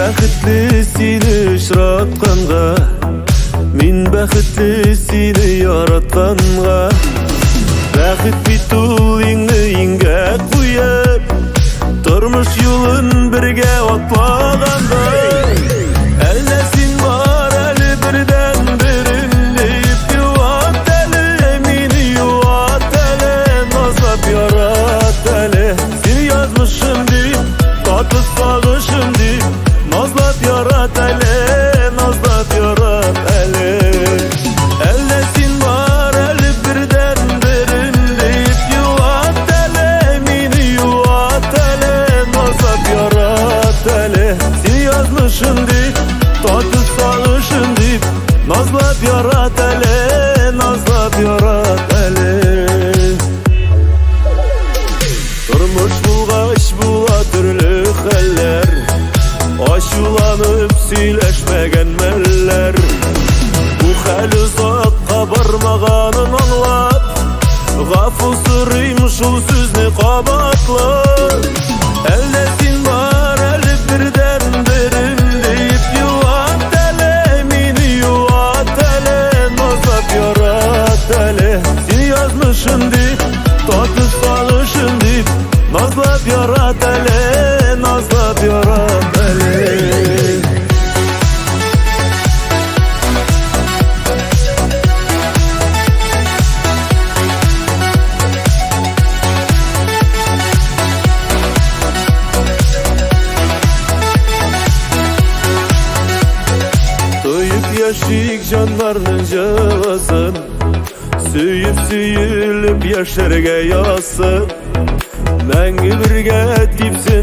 бәхетле сине очратканга, Мин бәхетле сине яратканга. Бәхет бит ул иңне иңгә куеп, Тормыш юлын бергә атлаганда. Әллә син бар әле бердән берем дип юат әле мине юат әле назлап ярат әле син язмышым дип татлы сагышым дип назлап ярат әле назлап ярат әле Әллә син бар әле бердән берем дип юат әле мине юат әле назлап ярат әле син язмышым дип татлы сагышым дип назлап ярат әле назлап ярат әле Тормыш булгач була төрле хәлләр Ачуланып сөйләшмәгән мәлләр Бу хәл озакка бармаганын аңлап Гафу сорыйм шул сүзне кабатлап Әллә син бар әле бердән берем дип юат әле мине юат әле назлап ярат әле син язмышым дип татлы сагышым дип назлап ярат әле назлап ярат әле Тоеп яшик җаннарның җылысын Сөеп сөелеп яшәргә язсын Мәңге бергә типсен.